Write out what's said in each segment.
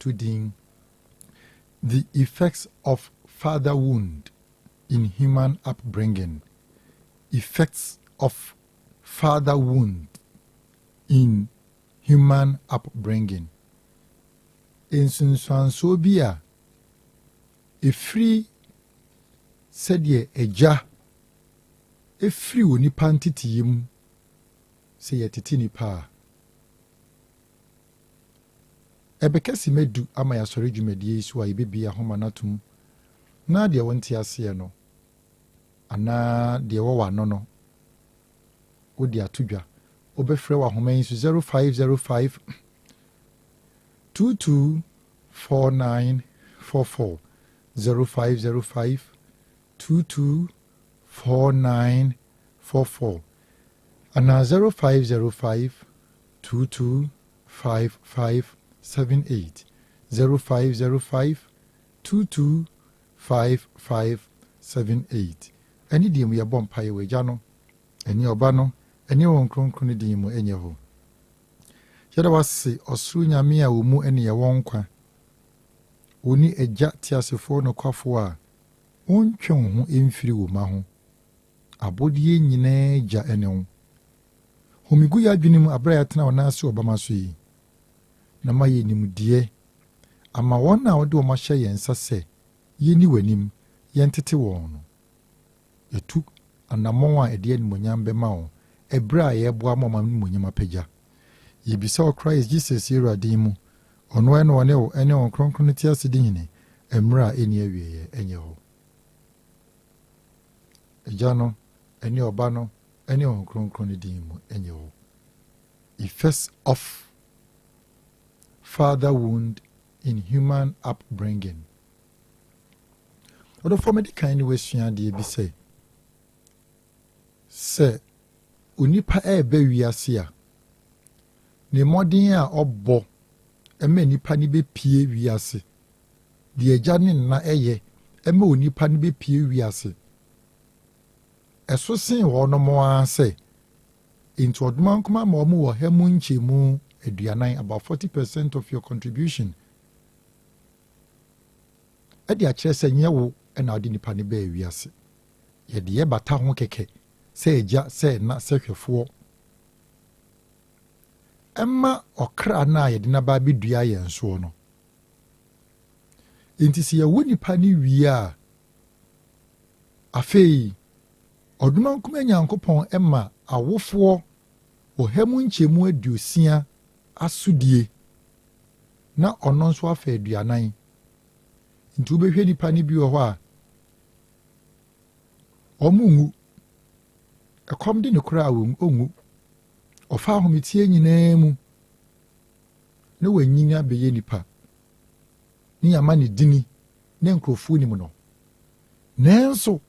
Yɛato din The Effects of Father Wound in Human Upbringing. Effects of Father Wound in Human Upbringing. Nsunsuansoɔ bi a ɛfiri sɛdeɛ agya ɛfiri onipa nteteyɛ mu sɛ yɛtete nipa a. Ɛbɛka simma 10 ama yɛasɔre dwumadie yi so a yɛbɛbie ahoma no atom na deɛ wɔnte aseɛ no anaa deɛ ɛwɔ w'ano no wode ato dwa. Wobɛfrɛ wɔ ahoma yi so 0505 22 4944, 0505 22 4944 anaa 0505 22 5578, 0505 22 5578. Ɛne deɛ mu yɛbɔ mpaeɛ wɔ Agya no ɛne Ɔba no ɛne wɔn Kronkron no din mu, ɛnyɛ hɔ. Yɛda wase, ɔsoro Nyame a wɔ mu ɛne yɛwɔ nkwa. Wo ne Agya teasefoɔ nokwafoɔ a wontwe wo ho mfiri wo ma ho. Abɔdeɛ nyinaa gya ɛne wo. Homegu yɛ adwene mu aberɛ a yɛatena wo nan ase wɔ bama so yi, na ma yɛ nimdeɛ ama wɔn a wode wɔn ahyɛ yɛn nsa sɛ yɛnni w'anim, yɛntete wɔn no. Yɛtu anammɔn a ɛde animonyam bɛma wo ɛberɛ a yɛreboa ma ɔma animonyam apagya. Yɛbisa wɔ Christ Jesus yɛ Awurade mu. Ɔno ɛne ɔne wo ɛne wɔn Kronkron no te ase di hene mmerɛ a ɛnni awieeɛ, ɛnyɛ hɔ. Agya no ɛne Ɔba no ɛne wɔn Kronkron no din mu, ɛnyɛ hɔ. Effects of Father Wound in Human Upbringing. Ɔdɔfoɔ, mede kan ne wasua adeɛ bi sɛ onipa ɛreba wiase a, ne mmɔden a ɔbɔ ɛma nipa no bɛpie wiase, deɛ agya ne nna ɛyɛ ɛma onipa no bɛpie wiase, ɛso sen wɔn ara sɛ nti ɔdoma nkoma ma wɔn wɔ ha mu nkyɛmu 40, about 40% of your contribution, ɛde akyerɛ sɛ nyɛ wo ɛna ɔde nipa no bɛɛ wiase. Yɛde yɛ bata ho kɛkɛ sɛ agya, sɛ ɛna, sɛ hwɛfoɔ, ɛma ɔkra no a yɛde n'aba abɛdua yɛn soɔ no. Nti sɛ yɛwɔ nipa no wie a, afei ɔdoma nkoma Nyankopɔn ɛma awofoɔ 60% asodie na ɔno nso afa 40. Nti wobɛhwɛ nipa no bi wɔ hɔ a ɔmo nwu, ɛkɔm de ne koraa a ɔnwu, ɔfa ahometie nyinaa mu na wanyini abɛyɛ nipa ne yɛama ne dini ne nkurɔfoɔ nim no. Nanso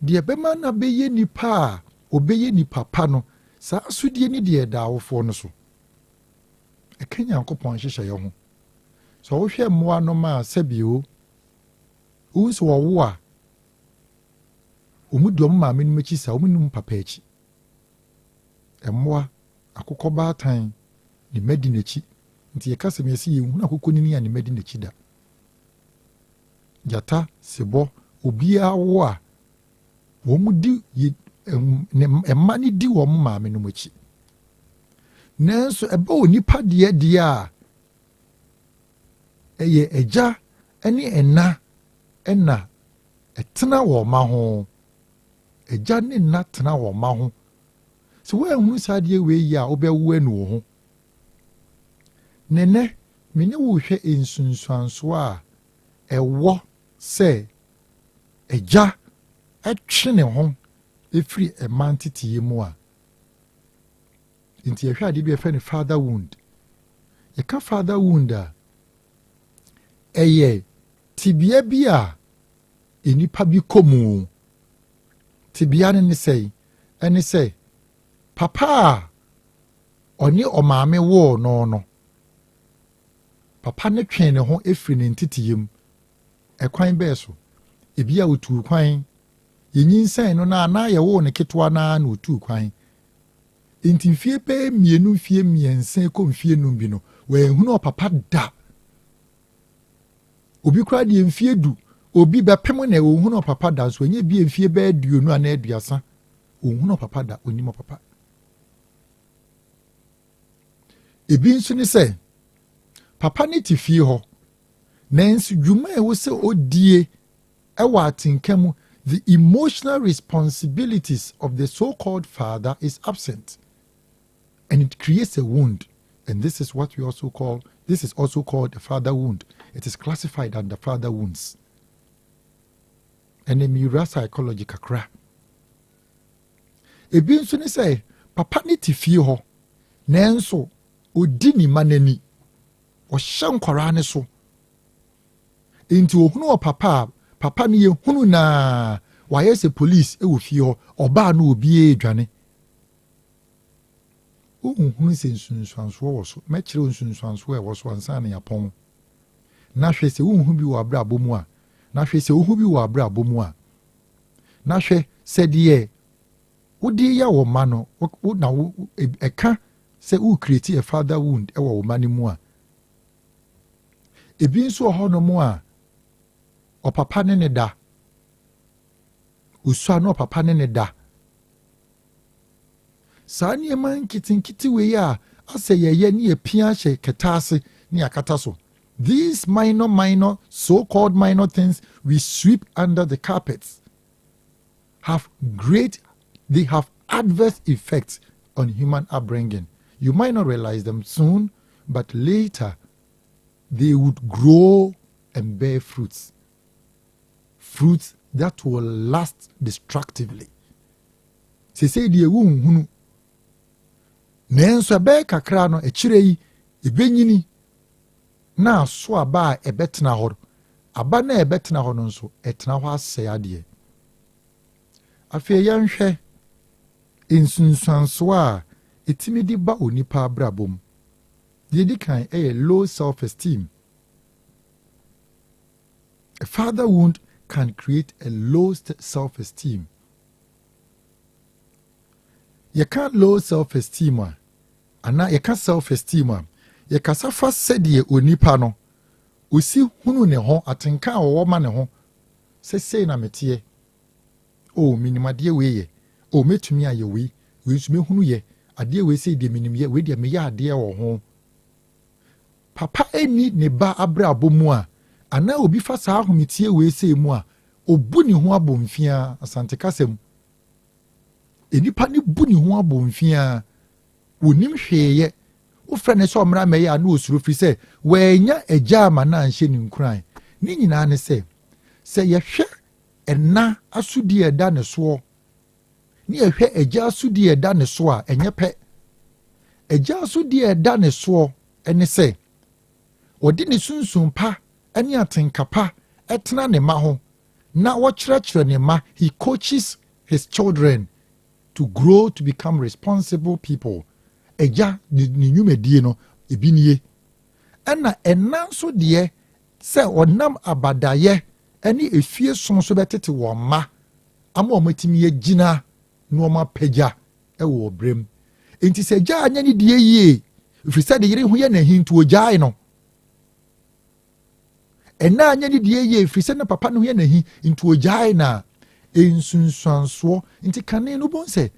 deɛ ɛbɛma no abɛyɛ nipa a ɔbɛyɛ nipa pa no, saa asodie ne deɛ ɛda awofoɔ no so. Ɛka Nyankopɔn nhyehyɛeɛ ho. Sɛ wohwɛ mmoa no ma a, sɛbio wohu sɛ wɔwo a, wɔn di wɔn maame no akyi sa wɔn nim papa akyi. Mmoa, akokɔ baatan ne mma di n'akyi, nti yɛka sɛ yɛsi yɛnhunu akokɔ nini a ne mma di n'akyi da. Gyata, sebɔ, obiara wo a, wɔn di ne mma no di wɔn maame no akyi. Nanso ɛbɛ wɔ nipa deɛ deɛ a, ɛyɛ agya ne ɛna ɛna ɛtena wɔn ma ho. Agya ne nna tena wɔn ma ho. Sɛ woanhunu saa adeɛ wei yi a, wobɛwo anu wo ho. Nenɛ me ne wo hwɛ nsunsuansoɔ a ɛwɔ sɛ agya ɛtwe ne ho ɛfiri ɛma nteteyɛ mu a. Nti yɛhwɛ adeɛ bi a yɛfrɛ no father wound. Yɛka father wound a, ɛyɛ tibea bi a nnipa bi kɔ mu. Tibea no ne sɛ, ɛne sɛ papa a ɔne ɔmaame woo no, papa no twe ne ho efiri ne nteteyɛ mu. Ɛkwan bɛɛ so? Ebi a otuu kwan, yɛnyinsɛn no na anaa yɛwoo ne ketewa naa na otuu kwan. Nti mfie bɛyɛ 2, mfie 3 kɔ mfie 5 bi no, wɔahunu ɔpapa da. Obi koraa deɛ mfie 10, obi bɛpem na ɔnhunu ɔpapa da, nso ɛnyɛ bi mfie bɛyɛ 20 anaa 30 ɔnhunu ɔpapa da, ɔnim ɔpapa. Ebi nso ne sɛ papa ne te fie hɔ, nanso dwuma a ɛwɔ sɛ ɔdie ɛwɔ atenka mu, the emotional responsibilities of the so-called father is absent, and it creates a wound. And this is what we also call, this is also called a father wound. It is classified under father wounds. Ɛnna miwura psychology kakra. Ebi nso ne sɛ papa ne te fie hɔ, nanso odi ne ma n'ani, ɔhyɛ nkwaraa ne so, nti ohunu wɔ papa a, papa no yɛ hunu naa wayɛ sɛ police wɔ fie hɔ, ɔbaa no obiara edwane. Wohunu sɛ nsunsuansoɔ wɔ so. Mɛkyerɛ nsunsuansoɔ a ɛwɔ so ansa na yɛapɔn. Na hwɛ sɛ wohu bi wɔ abrabɔ mu a, na hwɛ sɛ wohu bi wɔ abrabɔ mu a, na hwɛ sɛ deɛ wode yɛ wɔ ma no wo na wo ɛka sɛ wo create a father wound ɛwɔ wo ma no mu a. Ebi nso wɔ hɔnom a, ɔpapa ne ne da osua na ɔpapa ne ne da. Saa nneɛma nketenkete wei a asɛ yɛyɛ ne yɛpia hyɛ kɛtɛ ase ne yɛakata so, these minor minor, so-called minor things we sweep under the carpets have great, they have adverse effects on human upbringing. You might not realize them soon, but later they would grow and bear fruits, fruits that will last destructively. Sese deɛ ewu nhunu, nanso ɛbɛyɛ kakra no, akyire yi ebenyini na aso aba a ɛbɛtena hɔ. Aba na ɛbɛtena hɔ no nso, ɛtena hɔ asɛe adeɛ. Afei yɛnhwɛ nsunsuansoɔ a ɛtumi de ba onipa abrabɔ mu. Deɛ di kan ɛyɛ low self-esteem. A father wound can create a low self-esteem. Yɛka low self-esteem a, anaa yɛka self-esteem a, yɛkasa fa sɛdeɛ onipa no osi hunu ne ho, atenka a wɔwɔ ma ne ho sɛ sei na meteɛ o, minim adeɛ wei yɛ o, mɛtumi ayɛ wei, wei nso mɛhunu yɛ adeɛ wei, sei deɛ minim yɛ, wei deɛ meyɛ adeɛ wɔ ho. Papa ani ne ba abrabɔ mu a, anaa obi fa saa ahometie wei sei mu a, obu ne ho abɔmfia. Asante kasa mu, nipa ne bu ne ho abɔmfia, onim hwee yɛ. Wofrɛ ne sɛ ɔmmra mɛyɛ a, na osuro, firi sɛ wɔanya agya ama no anhyɛ ne nkuran. Ne nyinaa ne sɛ, sɛ yɛhwɛ ɛna asodie a ɛda ne soɔ ne yɛhwɛ agya asodie a ɛda ne so a, ɛnyɛ pɛ. Agya asodie a ɛda ne soɔ ne sɛ ɔde ne sunsum pa ne atenka pa ɛtena ne ma ho na wɔkyerɛkyerɛ ne ma. He coaches his children to grow to become responsible people. Agya ne nnwumadie no ebi nie. Ɛna ɛna nso deɛ, sɛ ɔnam abadayɛ ne efie som so bɛtete wɔn mma ama wɔn atumi agyina na wɔn apagya wɔ ɔbrɛ mu. Nti sɛ agya anyɛ ne deɛ yie, ɛfiri sɛ de yere ho yɛ n'ahi nti ogyae no. Ɛna anyɛ ne deɛ yie, ɛfiri sɛ ne papa no ho yɛ n'ahi nti ogyae na nsunsuansoɔ. Nti kane no bɔn sɛ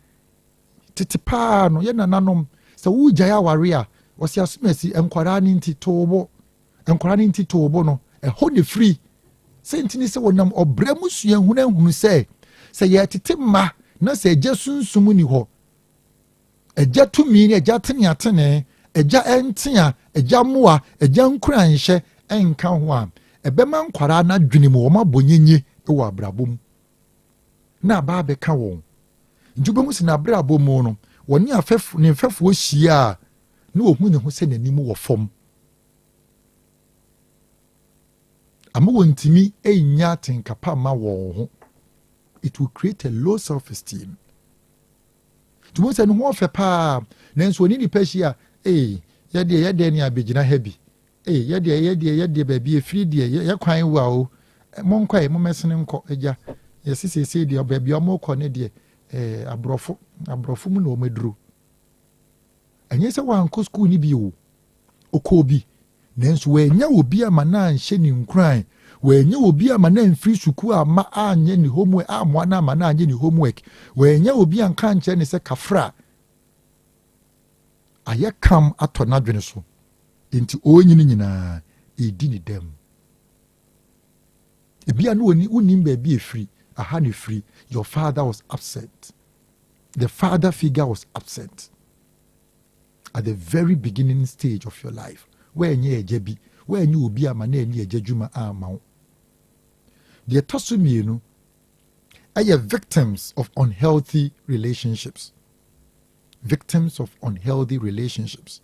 tete paa no, yɛ nananom, sɛ wogyae aware a, wɔsi asomasi nkwaraa ne nti toobo, nkwaraa ne nti toobo no, ɛhɔ ne firi sɛ nti ne sɛ wɔnam ɔbrɛ mu suahunu ahunu sɛ, sɛ yɛtete mma na sɛ agya sunsum ni hɔ, agya tumi ne agya teneatene, agya ntea, agya mmoa, agya nkuranhyɛ nka ho a, ɛbɛma nkwaraa n'adwene mu wɔn abɔ nyenye wɔ abrabɔ mu na aba abɛka wɔn. Nti wobɛhu sɛ n'abrabɔ mu no, wɔne afɛfo ne mfɛfoɔ hyia a, na wɔhu ne ho sɛ n'anim wɔ fam, ama wɔntumi nya atenkapa ma wɔn ho. It will create a low self esteem. Nti wɔn sɛ ne ho ɔfɛ paa, nanso wɔne nipa hyia, ee, yɛdeɛ yɛdeɛ ne abɛgyina ha bi, ee, yɛdeɛ yɛdeɛ yɛdeɛ baabi efiri deɛ yɛ kwan wa o, monkɔ yi, mommɛsene nkɔ agya. Yɛsi siesie deɛ, baabi a wɔkɔ ne deɛ, aborɔfo aborɔfo mu na wɔn aduro. Ɛnyɛ sɛ wɔankɔ sukuu ni bi o, okɔɔ bi, nanso wɔanya obi ama na anhyɛ ne nkuran. Wɔanyɛ obi ama no amfiri sukuu amma anyɛ ne homework, ammoa no ama no anyɛ ne homework. Wɔanyɛ obi anka ankyerɛ ne sɛ kafra. Ayɛ kam atɔ n'adwene so. Enti ɔrenyini nyinaa, ɛredi ne dɛm. Ebia no wɔni wonim baabi efiri, aha na efiri. Your father was absent. The father figure was absent at the very beginning stage of your life. Woanyɛ agya bi, woanyɛ obi ama na ani agya dwuma ama wo. Deɛ ɛtɔ so mmienu ɛyɛ victims of unhealthy relationships. Victims of unhealthy relationships.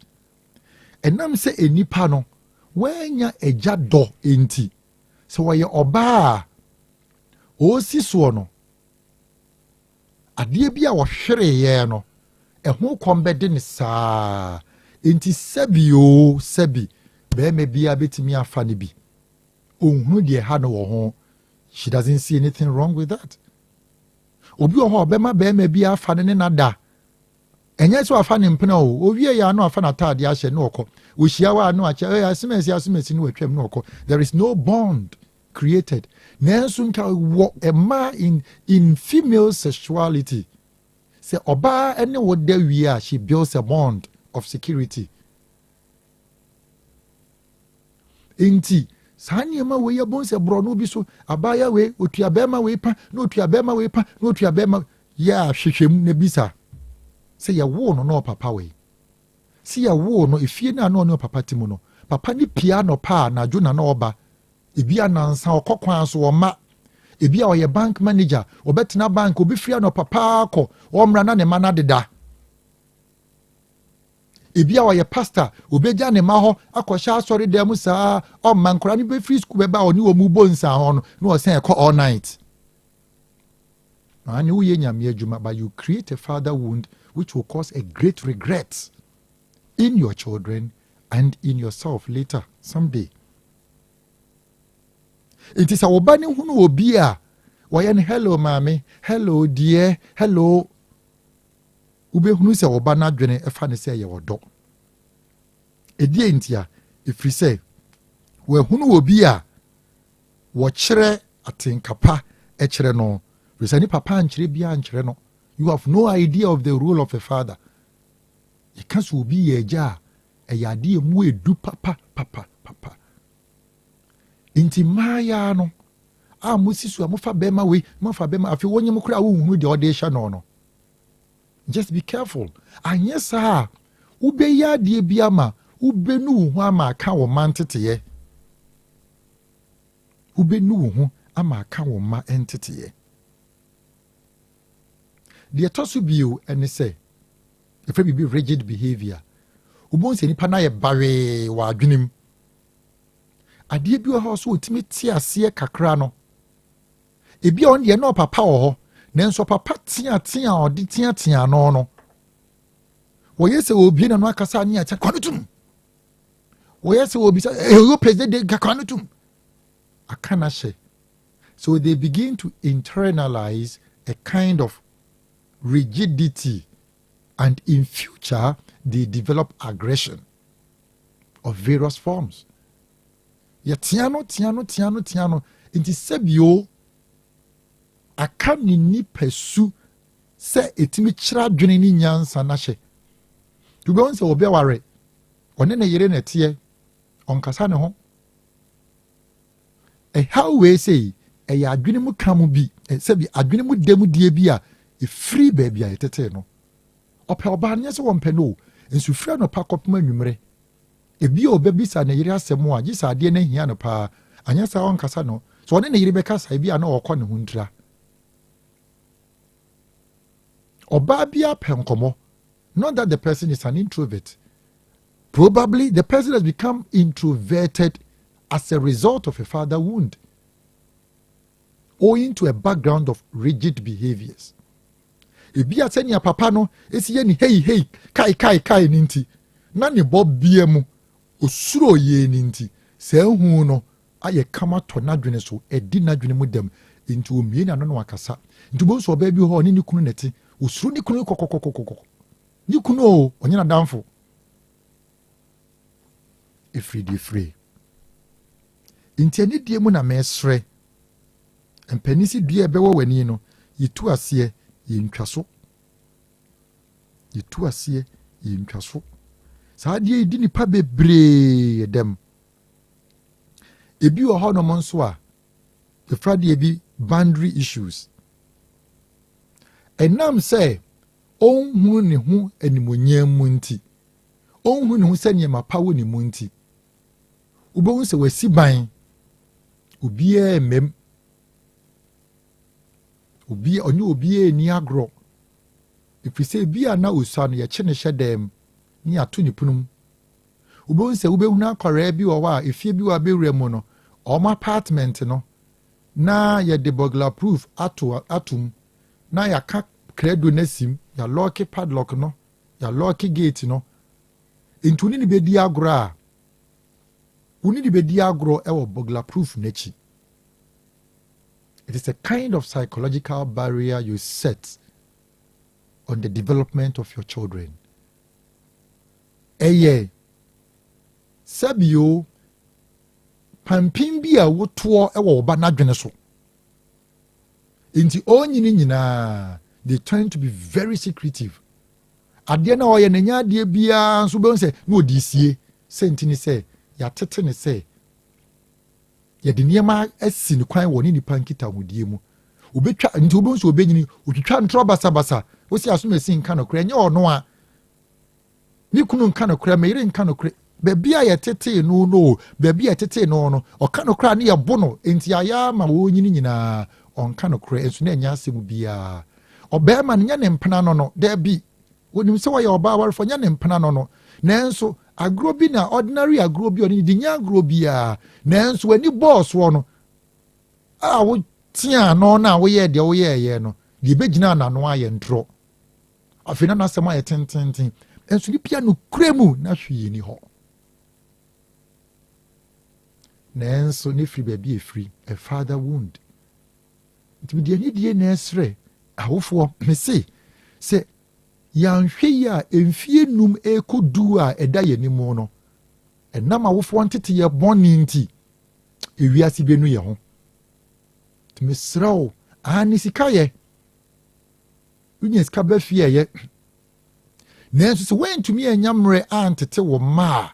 Ɛnam sɛ nnipa no wɔanya agya dɔ nti, sɛ wɔyɛ ɔbaa a ɔresi soɔ no, adeɛ bi a wɔhwereeɛ no, ɛho kɔm bɛde ne saa. Nti sɛbi o, sɛbi, bɛrima biara bɛtumi afa no bi. Ɔnhunu deɛ ɛha no wɔ ho. She doesn't see anything wrong with that. Obi wɔ hɔ a ɔbɛma bɛrima bi afa no ne nada. Ɛnyɛ sɛ wafa ne mpena o, owie yɛ ano afa n'ataade ahyɛ ne ɔkɔ. Ohyia wa ano akyɛ, ɛyɛ asomasi asomasi ne watwam ne ɔkɔ. There is no bond created. Nanso nka wɔ mmaa in female sexuality, sɛ ɔbaa ne wo da wie a, she builds a bond of security. Nti saa nneɛma wei yɛbɔ sɛ borɔno bi so abaayewa wei otua bɛrima wei pa na otua bɛrima wei pa na otua bɛrima yɛ a, hwehwɛ mu na bisa sɛ yɛwoo no na ɔpapa wei, sɛ yɛwoo no efie no a na ɔne ɔpapa te mu no, papa ne pia anɔpa a n'adwo na na ɔba, ebi anansa ɔkɔ kwan so ɔma, ebi a ɔyɛ bank manager, ɔbɛtena bank, obi firi anɔpa paa kɔ, ɔmmra na ne ma no adeda. Ebi a ɔyɛ pastor, obɛgya ne ma hɔ akɔhyɛ asɔre dan mu saa, ɔmma nkora no bɛfiri sukuu bɛba a ɔne wɔn mu bɔ nsa hɔ no na ɔsɛn ɛkɔ all night. Ane woyɛ Nyame adwuma, but you create a father wound which will cause a great regret in your children and in yourself later someday. Nti sɛ wo ba ne hunu obi a wɔyɛ no, "Hello maame, hello dear, hello," wobɛhunu sɛ wo ba no adwene ɛfa ne sɛ ɛyɛ ɔdɔ. Ɛdeɛ nti a ɛfiri sɛ wɔahunu obi a wɔkyerɛ atenkapa kyerɛ no, firi sɛ ne papa ankyerɛ biara nkyerɛ no. You have no idea of the role of a father. Yɛka sɛ obi yɛ agya a, ɛyɛ adeɛ mu edu papa papa papa. Nti mmaayaa no a mosi so a mofa bɛrima wei, mofa bɛrima, afei wɔnyɛ mo koraa, wohunu deɛ ɔde hyɛ no no, just be careful. Anyɛ saa a, wobɛyɛ adeɛ bi ama wobɛnu wo ho ama aka wo ma nteteyɛ, wobɛnu wo ho ama aka wo ma nteteyɛ. Deɛ ɛtɔ so bio ɛne sɛ yɛfrɛ biribi rigid behavior. Wobɛhu sɛ nipa no ayɛ bawee wɔ adwene mu. Adeɛ bi wɔ hɔ so ɔtumi te aseɛ kakra no, ebi a ɔno deɛ na ɔpapa wɔ hɔ, nanso ɔpapa teatea a ɔde teatea no no, wɔyɛ sɛ obie na no akasa ne akyɛ kwan no tum, wɔyɛ sɛ obisa ɛyɛ president kakra no tum aka na hyɛ. So they begin to internalize a kind of rigidity, and in future they develop aggression of various forms. Yɛtea no, tea no, tea no, tea no, nti sɛbio aka ne nipa su sɛ ɛtumi kyerɛ adwene ne nyansa no ahyɛ. Wobɛhu sɛ obi aware, ɔne ne yere na ɛteɛ, ɔnkasa ne ho. Ɛhaw wei sei ɛyɛ adwene mu ka mu bi, sɛbi adwene mu dɛm die bi a ɛfiri baabi a yɛtetee no. Ɔpɛ ɔbaa no, nyɛ sɛ wɔmpɛ no o, nso firi anɔpa kɔpem anwummerɛ, ebi a ɔbɛbisa ne yere asɛm a, gye sɛ adeɛ no ahia no paa, anyɛ saa ɔnkasa no. Sɛ ɔne ne yere bɛkasa, ebi a na ɔkɔ ne ho ntira. Ɔbaa bi apɛ nkɔmmɔ. Not that the person is an introvert. Probably the person has become introverted as a result of a father wound, owing to a background of rigid behaviors. Ebi a sɛnea papa no esi yɛ ne hei hei kai kai kai ne nti na ne bɔ bia mu osuro yie ne nti, saa ehu no ayɛ kama tɔ n'adwene so, ɛdi n'adwene mu dɛm, nti omie n'ano na wakasa. Nti bo nso ɔbaa bi hɔ, ɔne ne kunu nɛte, osuro ne kunu kɔkɔkɔkɔkɔ. Ne kunu o, ɔnyɛ n'adamfo. Efiri deɛ firi. Nti anidie mu na mesrɛ. Mpanin si dua a ɛbɛwɔ w'ani no, yɛtu aseɛ, yɛntwa so. Yɛtu aseɛ, yɛntwa so. Saa adeɛ yi di nipa bebree dɛm. Ebi wɔ hɔnom nso a, yɛfrɛ adeɛ bi boundary issues. Ɛnam sɛ ɔnhunu ne ho animuonyam mu nti, ɔnhunu ne ho sɛ nneɛma pa wɔ ne mu nti, wobɛhu sɛ wasi ban, obiara mmam, obi ɔne obiara nni agorɔ, ɛfiri sɛ ebi a na osua no yɛkye ne hyɛ dɛm ne yɛato ne pono mu. Wobɛhu sɛ wobɛhunu akwaraa bi wɔ hɔ a efie bi wɔ abɛwura mu no, wɔn apartment no na yɛde burglar proof ato atom na yɛaka credo no asim, yɛalock padlock no, yɛalock gate no. Nti wo ne ne bɛdi agorɔ a, wo ne ne bɛdi agorɔ wɔ burglar proof n'akyi. It is a kind of psychological barrier you set on the development of your children. Ɛyɛ sɛbio pampin bi a wotoɔ wɔ wo ba n'adwene so. Nti ɔnyini nyinaa, they tend to be very secretive. Adeɛ na ɔyɛ n'anya adeɛ biara nso bɛhu sɛ na ɔde sie. Sɛ nti ne sɛ yɛatete ne sɛ yɛde nneɛma asi ne kwan wɔ ne nipa nkitahodie mu. Obetwa nti wobɛhu sɛ obɛnyini otwitwa ntorɔ basabasa. Wosi asom esi nka nokorɛ, ɛnyɛ ɔno a ne kunu nka nokorɛ, meyere nka nokorɛ. Baabi a yɛtetee no, baabi a yɛtetee no, ɔka nokorɛ a ne yɛbo no. Nti ayɛ ama wɔnyini nyinaa ɔnka nokorɛ nso na ɛnyɛ asɛm biara. Ɔbɛrima no nyɛ ne mpena no, daabi, onim sɛ wɔyɛ ɔbaa awarefo, nyɛ ne mpena no, nanso agorɔ bi na ordinary agorɔ bi ɔne di nyɛ agorɔ biara, nanso w'ani bɔɔ soɔ no a wotea ano no a woyɛɛ deɛ woyɛɛyɛ no deɛ, ɛbɛgyina n'ano ayɛ ntorɔ. Afei na n'asɛm ayɛ tententen, nso ne pia no kura mu na hwee ni hɔ, nanso ne firi baabi efiri, a father wound. Nti deɛ anidie na ɛsrɛ awofoɔ, mese sɛ yɛanhwɛ yi a, mfie 5 ɛrekɔ 10 a ɛda yɛn anim no, ɛnam awofoɔ ntete yɛ bɔne nti, ewiase bɛnu yɛn ho. Nti mesrɛ wo, ane sika yɛ wonya sika bɛ fie ɛyɛ, nanso sɛ woantumi anya mmerɛ antete wo mma a,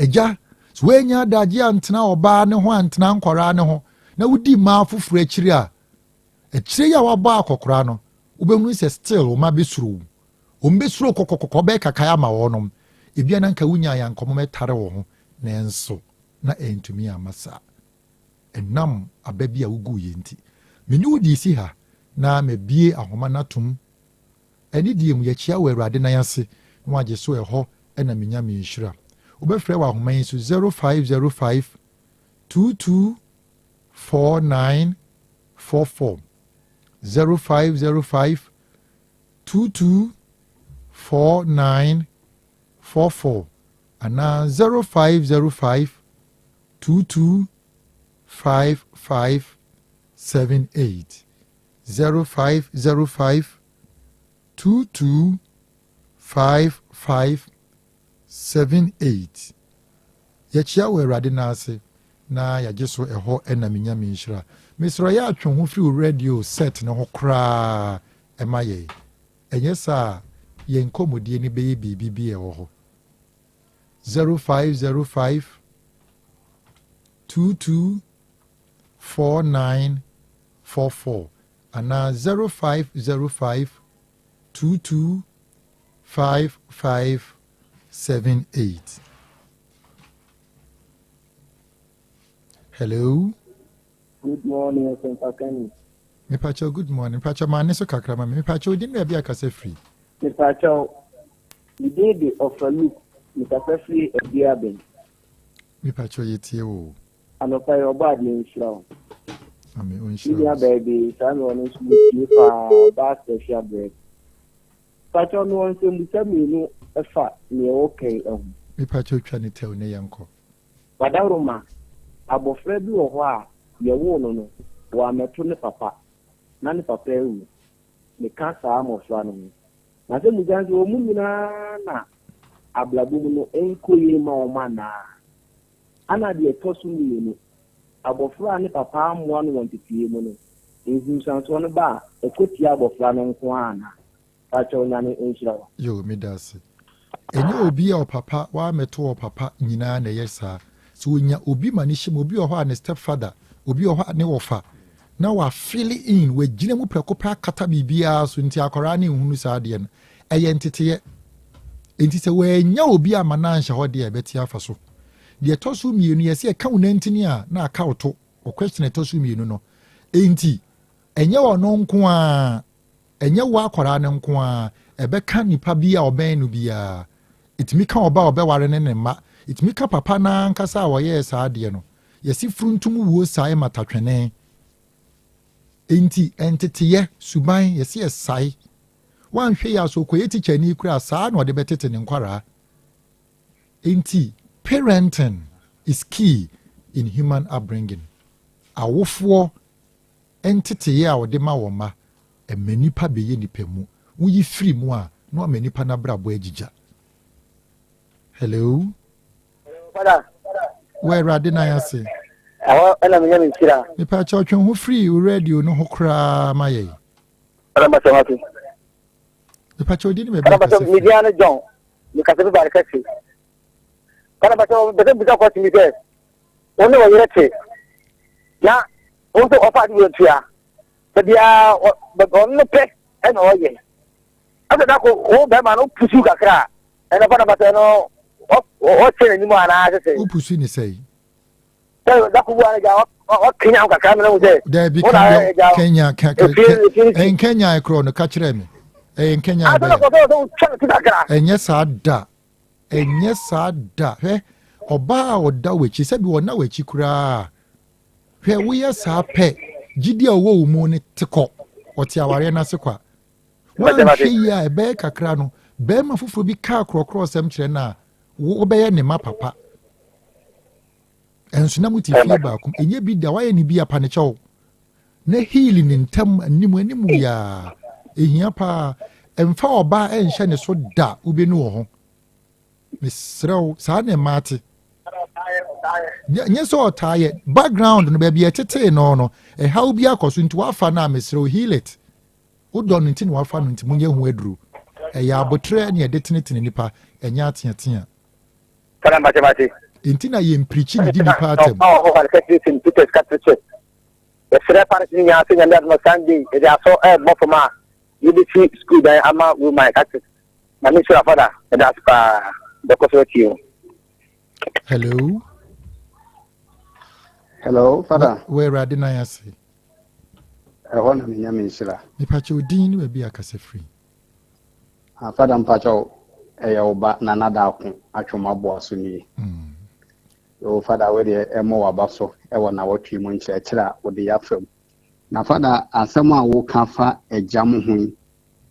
agya, sɛ woanya adagye antena ɔbaa ne ho, antena nkwaraa ne ho, na wodi mmaa foforɔ akyiri a, akyire yi a wabɔ akɔkora no, wobɛhunu sɛ still wo ma bɛsuro wo, wɔn bɛsuro kɔkɔkɔkɔ bɛyɛ kakae ama wɔnom. Ebia na nka wonya yɛ nkɔmɔ mɛtare wo ho, nanso na ɛntumi ama saa, ɛnam aba bi a wogu yɛ nti. Mene wo di si ha na mabie ahoma no atom. Ɛne deɛ mu yɛkyia wɔ Awurade nan ase na wagye so. Ɛhɔ ɛna menya me nhyira. Wobɛfrɛ wɔ ahoma yi so 0505 22 49 44, 0505 22 49 44 anaa 0505 22 55 78, 0505 22 55 78. Yɛkyia wɔ Awurade no ase na yɛagye so. Ɛhɔ ɛna menya me nhyira. Mesrɛ yɛ atwe ho firi wo radio set no ho koraa ɛma yɛn. Ɛnyɛ saa, yɛn nkɔmmɔdie no bɛyɛ biribi bi ɛwɔ hɔ. 0505 22 49 44 anaa 0505 22 55 78. Hello. Good morning, Sempakani. Mepakyɛw, good morning. Mepakyɛw, maa ne so kakra ma me. Mepakyɛw, odin baabi akasa firi? Mepakyɛw, me din de Ɔfa Luke, mekasa firi Aduaben. Mepakyɛw, yɛtie wo. Anɔpa yi, ɔbɔ adeɛ nhyira wo. Ame Me ɔnhyira nua wo. Baabi, saa na ɔno nso metie paa, ɔbaa special bread. Mepakyɛw, mewɔ nsɛmmusa mmienu ɛfa nea wɔka yi ho. Mepakyɛw, twa ne tɛw ne yɛnkɔ. Badaroma, abɔfra bi wɔ hɔ a yɛwoo no, wɔammɛto ne papa na ne papa awu. Meka saa mmɔfra no ho. Na sɛ musa nso, wɔn mu nyinaa na abrabɔ mu no nkɔ yie ma wɔn anaa? Ana deɛ ɛtɔ so mmienu, abɔfra a ne papa ammoa no wɔ nteteyɛ mu no, nsunsuansoɔ no ba a, ɛkɔ tia abɔfra no nko ara anaa? Pakyɛw Nyame nhyira wo. Yoo medase. Ɛnyɛ obi a ɔpapa w'amɛto ɔpapa nyinaa na ɛyɛ saa. Sɛ onya obi ma no hyɛ mu, obi wɔ hɔ a ne step father, obi wɔ hɔ a ne wɔfa, na wa fill in, wagyina mu prɛko pɛ akata biribiara so nti akwaraa no nhunu saa adeɛ no. Ɛyɛ nteteyɛ. Nti sɛ wannya obi ama no anhyɛ hɔ deɛ ɛbɛte afa so. Deɛ ɛtɔ so mmienu yɛsɛ ɛka wo nantini a na aka wo to wɔ question ɛtɔ so mmienu no. Nti ɛnyɛ ɔno nko ara Ɛnyɛ wo akwadaa no nko ara, ɛbɛka nipa bi a ɔbɛn no biara. Ɛtumi ka ɔba a ɔbɛware ne ne mma. Ɛtumi ka papa no ara ankasa a ɔyɛɛ saa adeɛ no. Yɛse furuntum wuo sae ma tatwene. Enti nteteyɛ, suban, yɛse ɛsae. Woanhwɛ yie a sɛ ɔkɔyɛ tikyani koraa a, saa na ɔde bɛtete ne nkwadaa. Enti parenting is key in human upbringing. Awofoɔ Nteteyɛ a wɔde ma wɔn mma, ɛma nnipa bɛyɛ nnipa mu. Woyi firi mu a, na wɔama nnipa no abrabɔ agyigya. Hello. Fada. Wɔ Awurade nan ase. Ɛhɔ ɛna menya me nhyira. Mepa kyɛw twe ho firi wo radio no ho koraa ma yɛn. Fada mbasɛ mate. Mepa kyɛw di ne baabi akasa firi. Media no John. Mekasa fi baare kɛse. Fada mbasɛ bɛsɛ bisa kɔsi mi sɛ wo ne ɔyere te na Wo nso ɔfa ade wɔ ntua. Da biara ɔno no pɛ ɛna ɔyɛ. Ɛsɛ da ko wo bɛrima no pusu kakra a ɛna fa na bata no ɔkyɛ n'anim anaa sese. Wo pusu ne sɛe. Sɛ da ko bu ara gya ɔkenya ho kakra mena ho sɛ. Daabi kenya kenya nkenya korɔ no ka kyerɛ me. Ɛyɛ nkenya bɛyɛ. Ɛnyɛ saa da. Ɛnyɛ saa da. Hwɛ ɔbaa a ɔda w'akyi sɛbi ɔna w'akyi koraa. Hwɛ, woyɛ saa pɛ, gyidi a ɔwɔ wo mu no te kɔ. Ɔte awareɛ no ase kwa. Woanhwɛ yie a, ɛbɛyɛ kakra no, barima foforɔ bi kaa korɔkorɔsɛm kyerɛ no a, wobɛyɛ ne ma papa. Ɛnso na mote fie baako ɛnyɛ bi da, woayɛ ne bi apa ne kyɛw. Na heal ne ntam anim anim yaa. Ɛhia paa. Ɛmfa ɔbaa ɛnhyɛ ne so da, wobɛnu wɔ ho. Mesrɛ wo, saa na mmaa te. Nyɛ sɛ ɔtaa yɛ background no baabi ɛtetee no no ɛhaw bi akɔ so nti wafa no a mesrɛ wo heal it. Wodɔ no nti na wafa no nti monyɛ ho aduro. Ɛyɛ abotrɛ ne ɛde tenetene nipa ɛnyɛ ateatea. Nti na yɛn pirikyi ne di nipa atɛm. Yɛsrɛ parish no nyinaa sɛ Nyame adom a Sunday yɛde asɔ ɛɛbɔ fam a yɛbɛsi school dan ama Roman Catholic. Nyame nhyira Father, meda ase paa. Bɛkɔ so atie wo. Hello. Hello, Father. Wɔ Awurade nan ase. Ɛhɔ na menya me nhyira. Mepakyɛ odin ne baabi akasa firi. Ah, Father mpakyɛ ɛyɛ wo ba Nana Daako atwom aboa so nie. O Fada wo deɛ ɛmmɔ w'aba so wɔ nawɔtwe mu nkyerɛkyerɛ a wode yɛ afa mu. Na Fada asɛm a woka fa agya mo ho yi,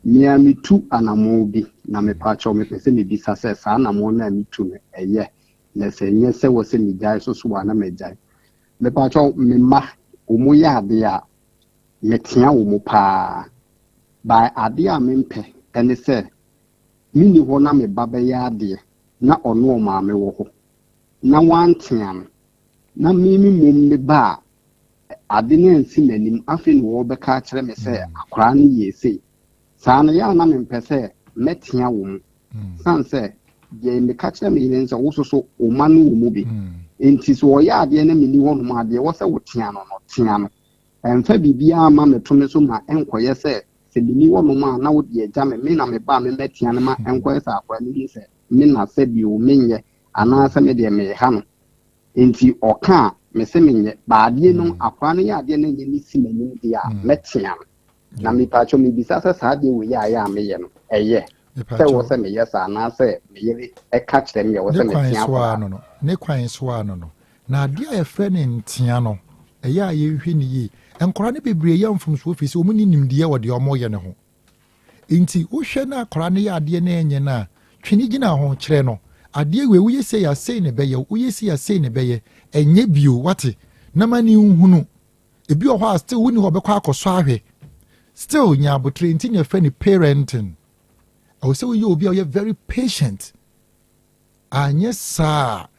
me ara metu anamɔn bi na mepaakyɛw mepɛ sɛ mebisa sɛ saa anamɔn no a metu no ɛyɛ na sɛ ɛnyɛ sɛ wɔ sɛ megyae so so a na magyae. Mepaakyɛw me mma wɔn yɛ adeɛ a metea wɔn paa by adeɛ a mempɛ ɛne sɛ menni hɔ na me ba bɛyɛ adeɛ na ɔno ɔmaame wɔ hɔ na wantea no, na me me mmom meba a, ade no ansi m'anim, afei na wɔrebɛka akyerɛ me sɛ mm. akwaraa no yie sei. Saa no, yɛ a na mempɛ sɛ mɛtea wɔ mu. Mm. San sɛ, deɛ meka kyerɛ me yere sɛ wo soso wo ma no wɔ mu bi. Mm. Nti sɛ ɔyɛ adeɛ na menni hɔ nom adeɛ wɔ sɛ wotea no no, tea no. Ɛmfa biribiara ma meto me so ma ɛnkɔyɛ sɛ sɛ menni hɔ nom a na wode agya me, me na meba a memmɛtea no ma ɛnkɔyɛ sɛ akwaraa no hu sɛ me na sɛ bio menyɛ anaasɛ me deɛ mereha no nti ɔka a mese menyɛ ba adeɛ no akwadaa no yɛ adeɛ no nyɛ ne si m'anim deɛ a mɛtea no na mepaakyɛ mebisa sɛ saa adeɛ wei a ɛyɛ a meyɛ no ɛyɛ sɛ wɔ sɛ meyɛ saa anaasɛ meyere ɛka kyerɛ me ɛwɔ sɛ metea akwadaa no ne kwan so ano no na adeɛ a yɛfrɛ no ntea no ɛyɛ a yɛnhwɛ ne yie nkwadaa no bebree yɛ mfomsoɔ firi sɛ wɔn ni nimdeɛ wɔ deɛ wɔyɛ no ho Enti wohwɛ na akwadaa no yɛ adeɛ na ɛnyɛ no a, twe no gyina ho, kyerɛ no, adeɛ wei woyɛ sei a sei na ɛbɛyɛ wo, woyɛ sei a sei na ɛbɛyɛ, ɛnyɛ bio, wate, na ma no nhunu. Ebi wɔ hɔ a still wonni hɔ ɔbɛkɔ akɔsɔ ahwɛ. Still nya abotere, nti na yɛfrɛ no parenting. Ɛwɔ sɛ woyɛ obi a ɔyɛ very patient. Anyɛ saa a,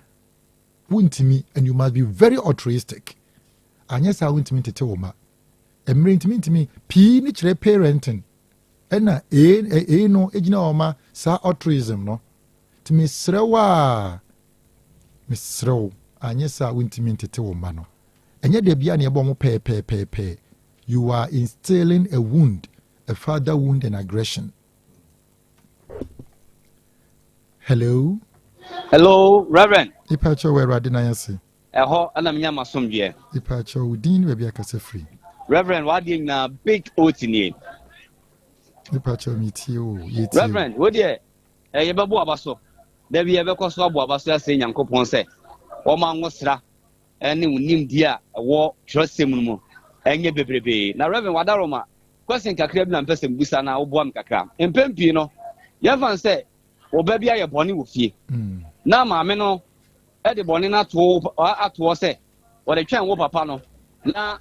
Wontumi, and you must be very altruistic. Anyɛ saa wontumi ntete wo ma. Mmerɛ ntumi ntumi pii ne kyerɛ parenting. Ɛna ee no gyina hɔ ma saa altruism no. Nti mesrɛ wo a, mesrɛ wo, anyɛ saa wontumi ntete wo mma no. Ɛnyɛ da biara na yɛbɔ mo pɛɛpɛɛpɛɛpɛɛ. You are instilling a wound, a father wound and aggression. Hello. Hello, Reverend. Ipa kyɛw wɔ Awurade nan ase. Ɛhɔ ɛna menya m'asomdwoeɛ. Ipa kyɛw wo din ne baabi akasa firi. Reverend, w'adeɛ nyinaa big oat nie. Ipa kyɛw metie o, yɛtie. Reverend, wo deɛ eh, yɛbɛbɔ aba so. Da bi yɛbɛkɔ so abɔ aba so asɛ Nyankopɔn sɛ wɔma nwosra ne wo nimdeɛ a ɛwɔ twerɛsɛm no mu ɛnyɛ bebrebe. Na Reverend Wadaroma, question kakra bi na mpɛ sɛ mbusa na woboa me kakra. Mpɛn pii no, yɛmfa no sɛ wo ba bi ayɛ bɔne wɔ fie na maame no de bɔne no ato atoɔ sɛ wɔde twɛn wo papa no na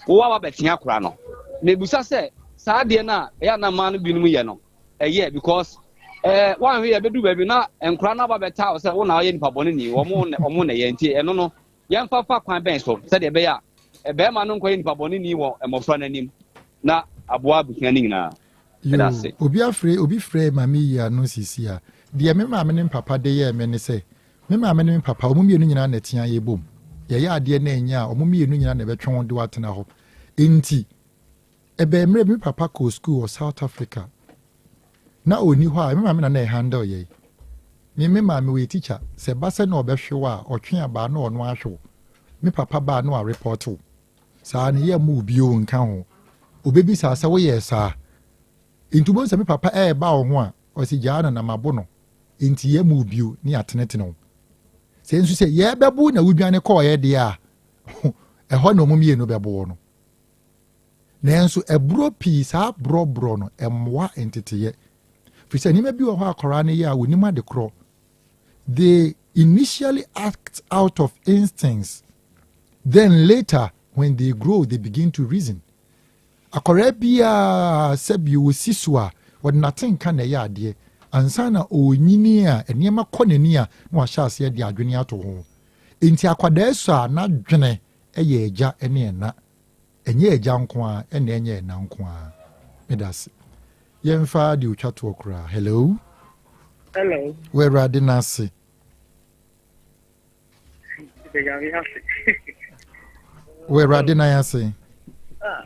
wo a wabɛtea akora no. Mebusa sɛ saa adeɛ no a ɛyɛ na mmaa no binom yɛ no ɛyɛ because ɛɛ wanhwɛ yɛ bɛdu baabi na nkora no aba bɛtaa wo sɛ wo na ɔyɛ nipa bɔne ni wɔn na wɔn na ɛyɛ nti ɛno no yɛmfa fa kwan bɛn so sɛdeɛ ɛbɛyɛ a bɛrima no nkɔyɛ nipa bɔne ni wɔ mmɔfra no anim na aboa abusua no nyinaa. Yoo, obi afrɛ obi frɛ maame yi ano sisi a, deɛ me maame ne me papa de yɛɛ me ne sɛ, me maame ne me papa, wɔn mmienu nyinaa na ɛtea yɛ bom. Yɛyɛ adeɛ na ɛnyɛ a, wɔn mmienu nyinaa na ɛbɛtwe wɔn de atena hɔ. Enti, ɛbɛn mmerɛ bi me papa kɔɔ sukuu wɔ South Africa. Na ɔnni hɔ a, me maame na na ɛhandle yɛn. Me me maame ɔyɛ teacher, sɛ ɛba sɛ na ɔbɛhwe wo a, ɔtwe abaa na ɔno ahwe wo. Me papa baa na warepɔte wo. Saa no yɛ mma obi o nka ho. Obebisa sɛ woyɛɛ saa? Nti wobɛhu sɛ me papa ɛreba wo ho a, ɔse gyaa no na mabo no. Nti yɛ mma obi o ne yɛatenetene wo. Sɛ nso sɛ yɛbɛbo na wodwane kɔɔeɛ deɛ a, ɛhɔ na ɔmo mmienu bɛbo wo no. Nanso ɛborɔ pii saa borɔborɔ no ɛmmoa nteteyɛ. Firi sɛ nneɛma bi wɔ hɔ a akwaraa no yɛ a wɔnim ade korɔ. They initially act out of instincts. Then later, when they grow, they begin to reason. Akwaraa biara sɛbi wɔsi so a, wɔde n'atenka na ɛyɛ adeɛ. Ansa na ɔrenyini a, nneɛma kɔ n'ani a, na wahyɛ aseɛ de adwene ato ho. Enti akwadaa sɔ a n'adwene yɛ agya ne ɛna. Ɛnyɛ agya nko ara ɛna ɛnyɛ ɛna nko ara. Meda ase. Yɛmfa deɛ otwa toɔ koraa. Hello. Hello. Wɔ Awurade n'ase. Wɔ Awurade nan ase. Ah,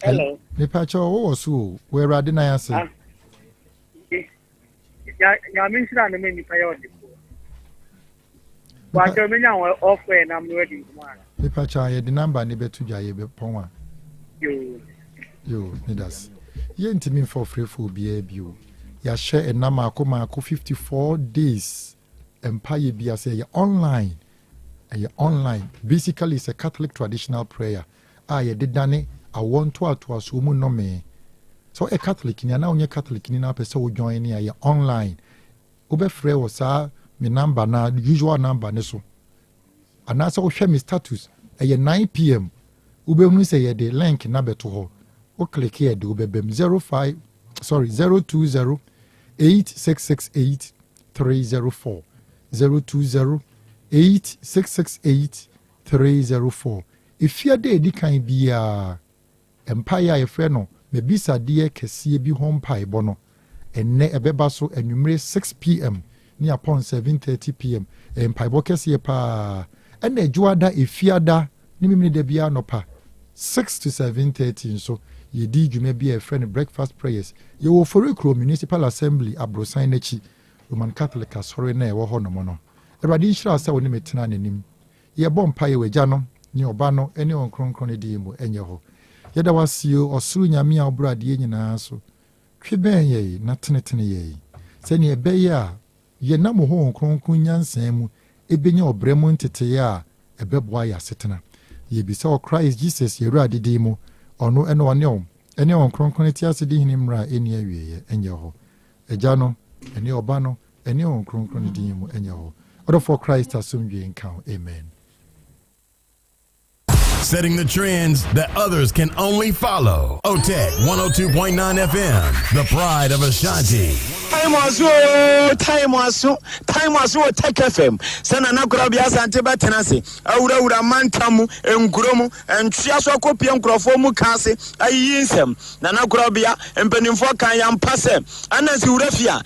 Hello. Nipa kyɛw wowɔ so o. Wɔ Awurade nan ase. Ah. Nyame nhyira no ma nipa yɛ ɔdefoɔ. Wakyɛ menya wɔn ɔfɔ nam no adi nkɔmɔ ana. Nipa kyɛw yɛde namba ne bɛto dwa yɛ bɛpɔn a. Yoo. Yoo, medas. Yɛntumi mfa ɔfrɛfo obiara bio. Yɛahyɛ ɛna maako maako 54 days mpaeɛ bi ase ɛyɛ online. Ɛyɛ online. Basically it's a Catholic traditional prayer a yɛde dane awoɔ ntoatoasoɔ mu nnome. Sɛ woyɛ Catholic ni anaa wonyɛ Catholic ni na wopɛ sɛ wo join a ɛyɛ online. Wobɛfrɛ wɔ saa me number na usual number ne so. Anaasɛ wohwɛ me status ɛyɛ 9pm wobɛhunu sɛ yɛde link na bɛto hɔ. Wo click yɛ de wobɛbam 05 sorry 020 8668 304 020 8668 304 Efia da a edi kan biara, mpae a yɛfrɛ no M'abisadeɛ Kɛseɛ Bi Ho Mpaebɔ no, ɛnnɛ ɛbɛba so anwummere 6 PM ne apɔn 7:30 PM. Ɛyɛ mpaebɔ kɛseɛ paa. Ɛna Adwoada, Efiada ne Memeneda biara anɔpa 6 to 7:30 nso, yɛdi dwuma bi a yɛfrɛ no Breakfast Prayers. Yɛwɔ Oforikrom Municipal Assembly aborosan no akyi, Roman Catholic Asɔre no a ɛwɔ hɔnom no. Awurade nhyira wo sɛ wo ne me tenaa n'anim. Yɛbɔ mpaeɛ wɔ Agya no, ne Ɔba no, ne Honhom Kronkron no din mu, ɛnyɛ hɔ. Yɛda wo ase o, ɔsoro Nyame a woboro adeɛ nyinaa so. Twe bɛn yɛn na tenetene yɛn, sɛdeɛ ɛbɛyɛ a yɛnam wo Honhom Kronkron nyansa mu bɛnya ɔbrɛ mu nteteeɛ a ɛbɛboa yɛn asetena. Yɛbisa wɔ Christ Jesus yɛn Awurade din mu, ɔno ne ɔne wo, ne Honhom Kronkron no te ase di hene mmerɛ a ɛnni awieɛ, ɛnyɛ hɔ. Agya no, ne Ɔba no, Ɛne Honhom Kronkron no din mu ɛnyɛ hɔ. Ɔdɔfoɔ Christ asomdwie nka wo. Amen. Setting the trends that others can only follow. OTEC 102.9 FM, the pride of Ashanti. Time aso oo, time aso, time aso wɔ Tech FM. Sɛ Nana Korabea Asante bɛtena ase awurawura mantam mu, nkuro mu, ntwea so akɔpie nkurɔfoɔ mu ka ase ayiyi nsɛm. Nana Korabea, mpanimfoɔ kan yɛampa sɛ Anansi wura fie a.